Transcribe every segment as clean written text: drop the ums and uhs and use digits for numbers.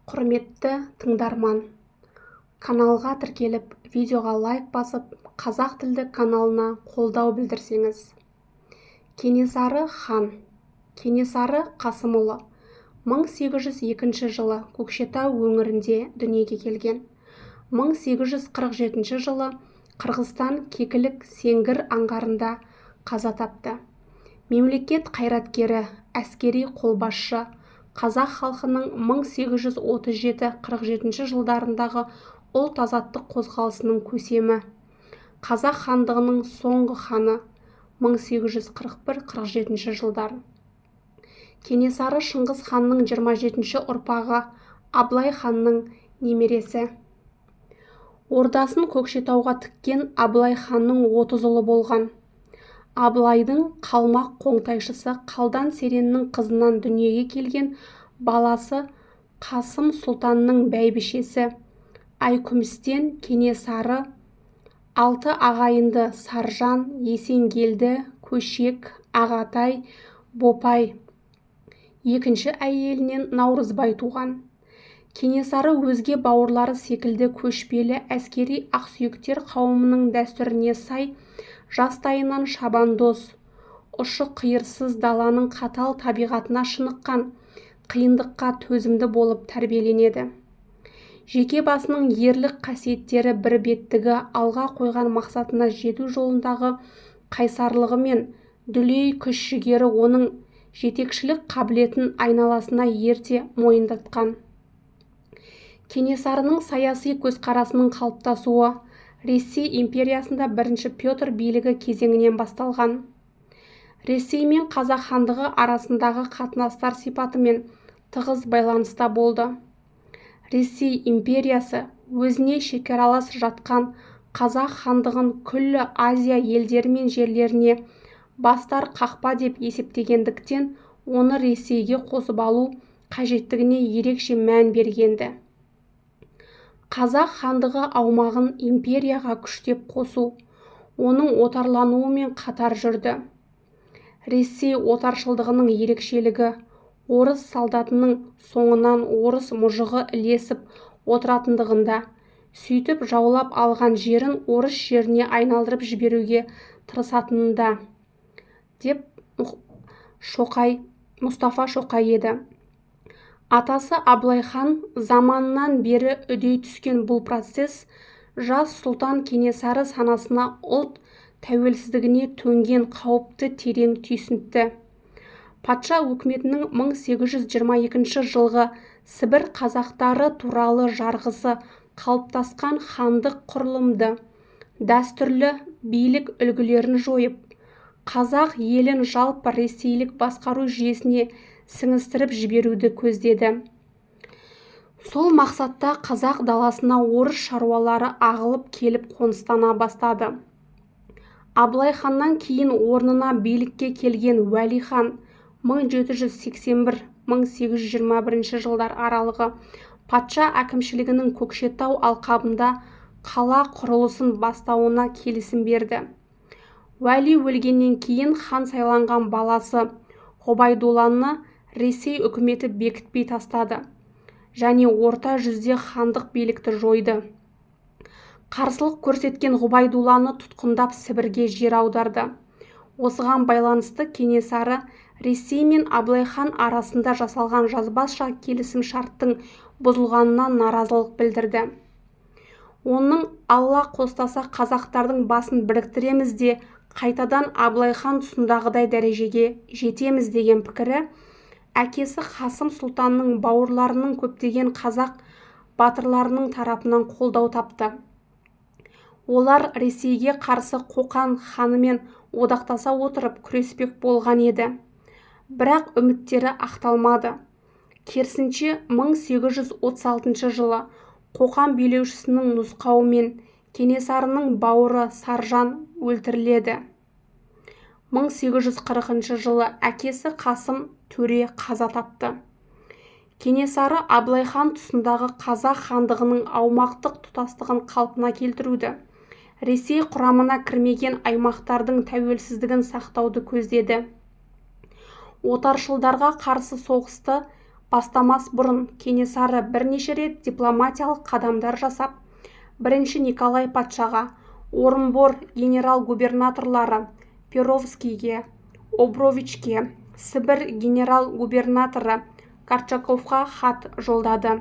Құрметті тыңдарман, каналға тіркеліп, видеоға лайк басып, қазақ тілді каналына қолдау білдірсеңіз. Кенесары хан. Кенесары Қасымұлы 1802 жылы Көкшетау өңірінде дүниеге келген. 1847 жылы Қырғызстан Кекілік Сеңгір аңғарында қаза тапты. Мемлекет қайраткері, әскери қолбасшы, қазақ халқының 1837-47 жылдарындағы ұлт-азаттық қозғалысының көсемі, Қазақ хандығының соңғы ханы 1841-47 жылдар. Кенесары Шыңғыс ханның 27 ұрпағы, Абылай ханның немересі. Ордасын Көкшетауға тіккен Абылай ханның 30 ұлы болған. Абылайдың қалмақ қоңтайшысы Қалдан Сереннің қызынан дүниеге келген баласы Қасым сұлтанның бәйбішесі Айкүмістен Кенесары алты ағайынды Саржан, Есенгелді, Көшек, Ағатай, Бопай, екінші әйелінен Наурызбай туған. Кенесары өзге бауырлары секілді көшпелі әскери ақсүйектер қауымының дәстүріне сай жастайынан шабандоз, ұшы-қиырсыз даланың қатал табиғатына шыныққан, қиындыққа төзімді болып тәрбиеленеді. Жеке басының ерлік қасиеттері, бірбеттігі, алға қойған мақсатына жету жолындағы қайсарлығы мен дүлей күш-жігері оның жетекшілік қабілетін айналасына ерте мойындатқан. Кенесарының саяси көзқарасының қалыптасуы Ресей империясында бірінші Петр билігі кезеңінен басталған. Ресей мен Қазақ хандығы арасындағы қатынастар сипатымен тығыз байланыста болды. Ресей империясы өзіне шекаралас жатқан Қазақ хандығын күллі Азия елдері мен жерлеріне бастар қақпа деп есептегендіктен, оны Ресейге қосып алу қажеттігіне ерекше мән бергенді. Қазақ хандығы аумағын империяға күштеп қосу оның отарлануымен қатар жүрді. Ресей отаршылдығының ерекшелігі орыс солдатының соңынан орыс мұжығы ілесіп отыратындығында, сөйтіп жаулап алған жерін орыс жеріне айналдырып жіберуге тырысатынында, деп Шоқай, Мұстафа Шоқай еді. Атасы Абылай хан заманынан бері үдей түскен бұл процесс жас сұлтан Кенесары санасына ұлт тәуелсіздігіне төнген қауіпті терең түйсінтті. Патша өкіметінің 1822 жылғы Сібір қазақтары туралы жарғысы қалыптасқан хандық құрылымды, дәстүрлі билік үлгілерін жойып, қазақ елін жалпы ресейлік басқару жүйесіне сіңістіріп жіберуді көздеді. Сол мақсатта қазақ даласына орыс шаруалары ағылып келіп қоныстана бастады. Абылай ханнан кейін орнына билікке келген Уәли хан 1781-1821 жылдар аралығы патша әкімшілігінің Көкшетау алқабында қала құрылысын бастауына келісім берді. Уәли өлгеннен кейін хан сайланған баласы Ғұбайдолланы Ресей үкіметі бекітпей тастады және Орта жүзде хандық билікті жойды. Қарсылық көрсеткен Ғұбайдолланы тұтқындап Сібірге жер аударды. Осыған байланысты Кенесары Ресей мен Абылай хан арасында жасалған жазбаша келісім-шарттың бұзылғанына наразылық білдірді. Оның «Алла қостаса қазақтардың басын біріктіреміз де қайтадан Абылай хан тұсындағыдай дәрежеге жетеміз» деген пікірі әкесі Қасым сұлтанның бауырларының, көптеген қазақ батырларының тарапынан қолдау тапты. Олар Ресейге қарсы Қоқан ханымен одақтаса отырып күреспек болған еді. Бірақ үміттері ақталмады. Керісінше, 1836 жылы Қоқан билеушісінің нұсқауымен Кенесарының бауыры Саржан өлтіріледі. 1840 жылы әкесі Қасым төре қаза тапты. Кенесары Абылай хан тұсындағы Қазақ хандығының аумақтық тұтастығын қалпына келтіруді, Ресей құрамына кірмеген аймақтардың тәуелсіздігін сақтауды көздеді. Отаршылдарға қарсы соғысты Бастамас бұрын Кенесары бірнеше рет дипломатиялық қадамдар жасап, бірінші Николай патшаға, Орынбор генерал-губернаторлары Перовскийге, Обровичке, Сібір генерал-губернаторы Горчаковқа хат жолдады.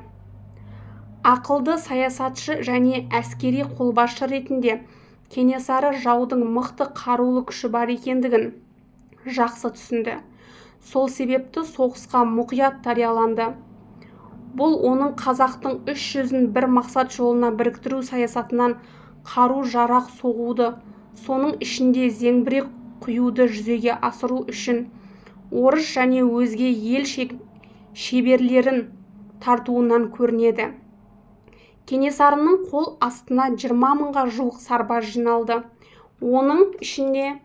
Ақылды саясатшы және әскери қолбасшы ретінде Кенесары жаудың мықты қарулы күші бар екендігін жақсы түсінді. Сол себепті соғысқа мұқият дарияланды. Бұл оның қазақтың үш жүзін бір мақсат жолына біріктіру саясатынан қару-жарақ соғуды, соның ішінде зеңбірек құюды жүзеге асыру үшін орыс және өзге ел шеберлерін тартуынан көрінеді. Кенесарының қол астына 20 мыңға жуық сарбаз жиналды. Оның ішінде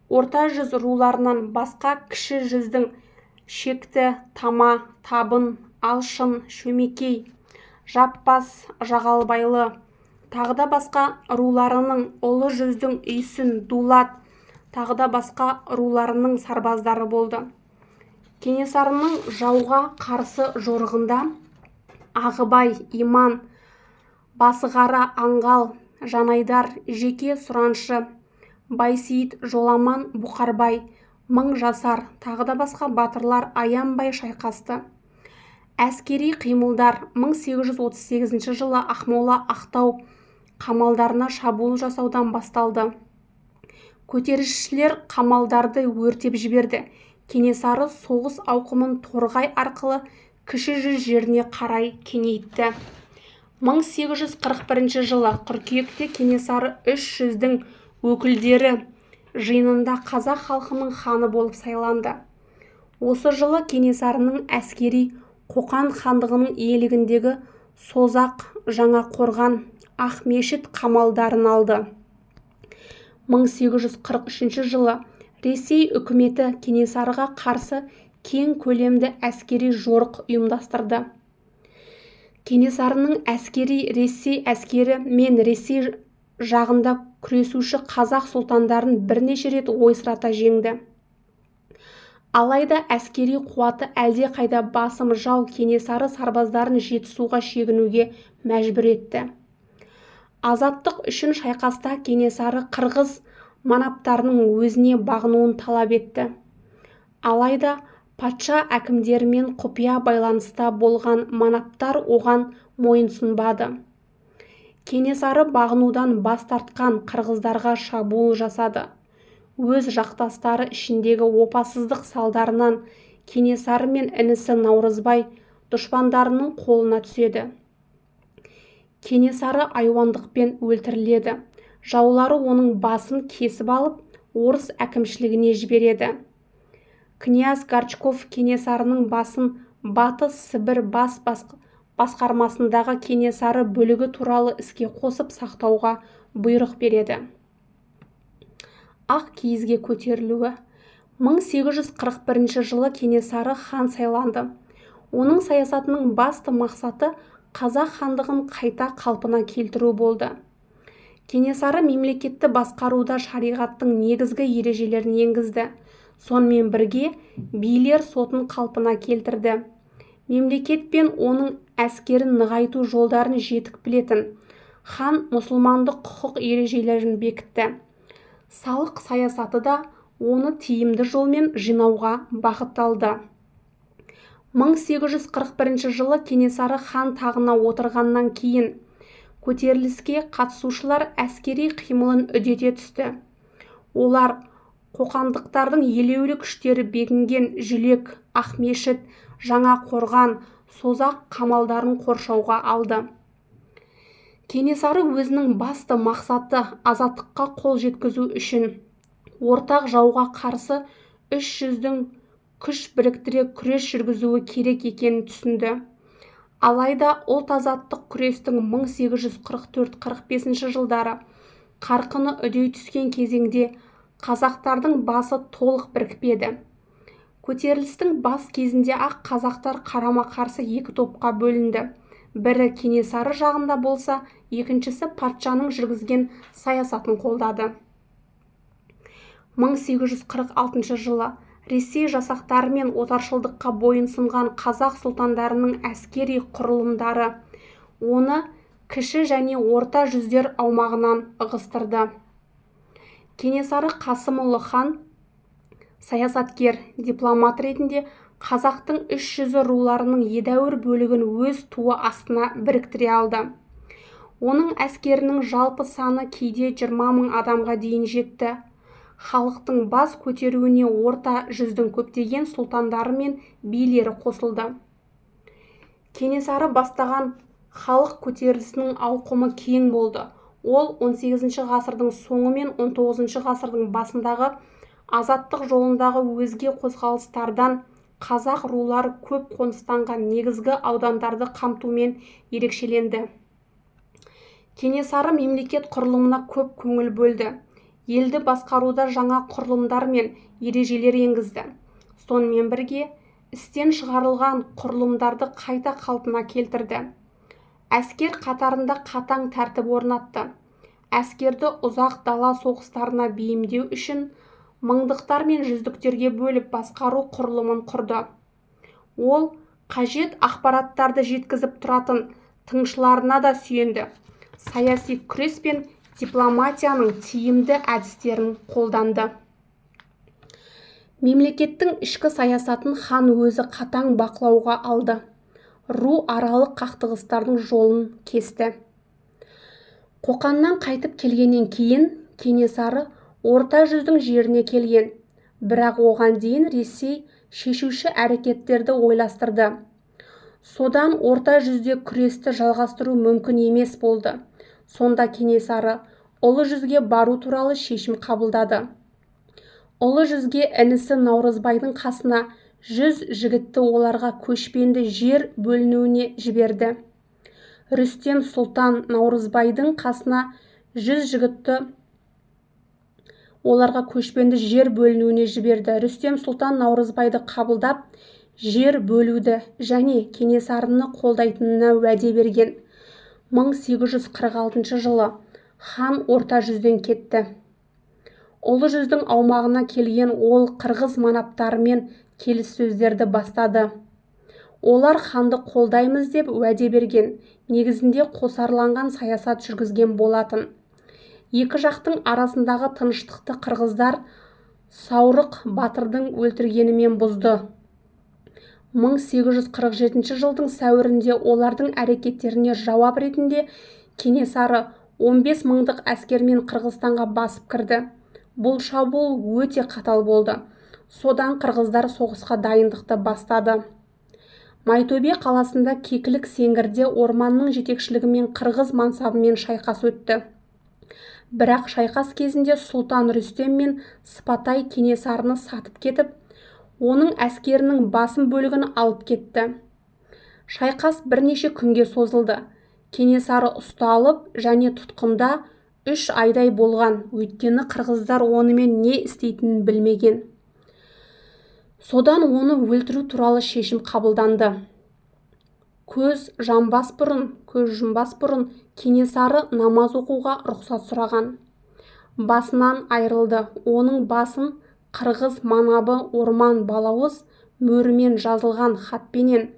орта жүз руларынан басқа кіші жүздің Шекті, Тама, Табын, Алшын, Шөмекей, Жаппас, Жағалбайлы, тағы да басқа руларының, ұлы жүздің Үйсін, Дулат, тағы да басқа руларының сарбаздары болды. Кенесарының жауға қарсы жорығында Ағыбай, Иман, Басығара, Аңғал, Жанайдар, Жеке Сұраншы, Байсейіт, Жоламан, Бұқарбай, Мың жасар, тағы да басқа батырлар аянбай шайқасты. Әскери қимылдар 1838 жылы Ақмола, Ақтау қамалдарына шабуыл жасаудан басталды. Көтерілісшілер қамалдарды өртеп жіберді. Кенесары соғыс ауқымын Торғай арқылы Кіші жүз жеріне қарай кеңейтті. 1841 жылы қыркүйекте Кенесары үш жүздің өкілдері жиынында қазақ халқының ханы болып сайланды. Осы жылы Кенесарының әскери Қоқан хандығының иелігіндегі Созақ, Жаңақорған, Ақмешіт қамалдарын алды. 1843 жылы Ресей үкіметі Кенесарыға қарсы кең көлемді әскери жорық ұйымдастырды. Кенесарының әскери Ресей әскері мен Ресей жағында күресуші қазақ сұлтандарын бірнеше рет ойсырата жеңді. Алайда әскери қуаты әлдеқайда басым жау Кенесары сарбаздарын Жетісуға шегінуге мәжбүр етті. Азаттық үшін шайқаста Кенесары қырғыз манаптарының өзіне бағынуын талап етті. Алайда патша әкімдерімен құпия байланыста болған манаптар оған мойынсұнбады. Кенесары бағынудан бас тартқан қырғыздарға шабуыл жасады. Өз жақтастары ішіндегі опасыздық салдарынан Кенесары мен інісі Наурызбай дұшпандарының қолына түседі. Кенесары айуандықпен өлтіріледі. Жаулары оның басын кесіп алып, орыс әкімшілігіне жібереді. Князь Горчаков Кенесарының басын Батыс Сібір бас басқармасындағы Кенесары бөлігі туралы іске қосып сақтауға бұйрық береді. Ақ киізге көтерілуі. 1841 жылы Кенесары хан сайланды. Оның саясатының басты мақсаты қазақ хандығын қайта қалпына келтіру болды. Кенесары мемлекетті басқаруда шариғаттың негізгі ережелерін енгізді. Сонымен бірге билер сотын қалпына келтірді. Мемлекет пен оның әскерін нығайту жолдарын жетік білетін хан мұсылмандық құқық ережелерін бекітті. Салық саясаты да оны тиімді жолмен жинауға бағытталды. 1841 жылы Кенесары хан тағына отырғаннан кейін көтеріліске қатысушылар әскери қимылын үдете түсті. Олар қоқандықтардың елеулі күштері бекінген Жүлек, Ақмешіт, Жаңақорған, Созақ қамалдарын қоршауға алды. Кенесары өзінің басты мақсаты азаттыққа қол жеткізу үшін ортақ жауға қарсы үш жүздің күш біріктіре күрес жүргізуі керек екенін түсінді. Алайда ұлт-азаттық күрестің 1844-45 жылдары қарқыны үдей түскен кезеңде қазақтардың басы толық бірікпеді. Көтерілістің бас кезінде-ақ қазақтар қарама-қарсы екі топқа бөлінді. Бірі Кенесары жағында болса, екіншісі патшаның жүргізген саясатын қолдады. 1846 жылы Ресей жасақтары мен отаршылдыққа бойынсұнған қазақ сұлтандарының әскери құрылымдары оны кіші және орта жүздер аумағынан ығыстырды. Кенесары Қасымұлы хан саясаткер, дипломат ретінде қазақтың үш жүзі руларының едәуір бөлігін өз туы астына біріктіре алды. Оның әскерінің жалпы саны кейде 20 мың адамға дейін жетті. Халықтың бас көтеруіне орта жүздің көптеген сұлтандары мен билері қосылды. Кенесары бастаған халық көтерілісінің ауқымы кең болды. Ол 18 ғасырдың соңы мен 19 ғасырдың басындағы азаттық жолындағы өзге қозғалыстардан қазақ рулары көп қоныстанған негізгі аудандарды қамтумен ерекшеленді. Кенесары мемлекет құрылымына көп көңіл бөлді. Елді басқаруда жаңа құрылымдар мен ережелер енгізді. Сонымен бірге істен шығарылған құрылымдарды қайта қалпына келтірді. Әскер қатарында қатаң тәртіп орнатты. Әскерді ұзақ дала соғыстарына бейімдеу үшін мыңдықтар мен жүздіктерге бөліп басқару құрылымын құрды. Ол қажет ақпараттарды жеткізіп тұратын тыңшыларына да сүйенді. Саяси күрес пен дипломатияның тиімді әдістерін қолданды. Мемлекеттің ішкі саясатын хан өзі қатаң бақылауға алды. Ру аралық қақтығыстардың жолын кесті. Қоқаннан қайтып келгеннен кейін Кенесары Орта жүздің жеріне келген. Бірақ оған дейін Ресей шешуші әрекеттерді ойластырды. Содан Орта жүзде күресті жалғастыру мүмкін емес болды. Сонда Кенесары Ұлы жүзге бару туралы шешім қабылдады. Ұлы жүзге інісі Наурызбайдың қасына 100 жігітті оларға көшпенді жер бөлінуіне жіберді. Рүстем сұлтан Наурызбайдың қасына 100 жігітті оларға көшпенді жер бөлінуіне жіберді. Рүстем сұлтан Наурызбайды қабылдап, жер бөлуді және Кенесарыны қолдайтынына уәде берген. 1846 жылы хан Орта жүзден кетті. Ұлы жүздің аумағына келген ол қырғыз манаптарымен келіссөздерді бастады. Олар ханды қолдаймыз деп уәде берген, негізінде қосарланған саясат жүргізген болатын. Екі жақтың арасындағы тыныштықты қырғыздар Саурық батырдың өлтіргенімен бұзды. 1847 жылдың сәуірінде олардың әрекеттеріне жауап ретінде Кенесары 15 мыңдық әскермен Қырғызстанға басып кірді. Бұл шабуыл өте қатал болды. Содан қырғыздар соғысқа дайындықты бастады. Майтөбе қаласында Кекілік Сеңгірде орманның жетекшілігімен қырғыз мансабымен шайқас өтті. Бірақ шайқас кезінде Сұлтан Рүстем мен Сыпатай Кенесарыны сатып кетіп, оның әскерінің басым бөлігін алып кетті. Шайқас бірнеше күнге созылды. Кенесары ұсталып және тұтқында 3 айдай болған, өйткені қырғыздар онымен не істейтінін білмеген. Содан оны өлтіру туралы шешім қабылданды. Көз жұмбас бұрын Кенесары намаз оқуға рұқсат сұраған. Басынан айырылды. Оның басын қырғыз манабы Орман Балауыз мөрімен жазылған хатпенен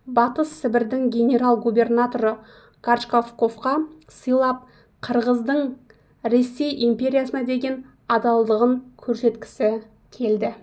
Батыс Сібірдің генерал-губернаторы Горчаковқа сыйлап, қырғыздың Ресей империясына деген адалдығын көрсеткісі келді.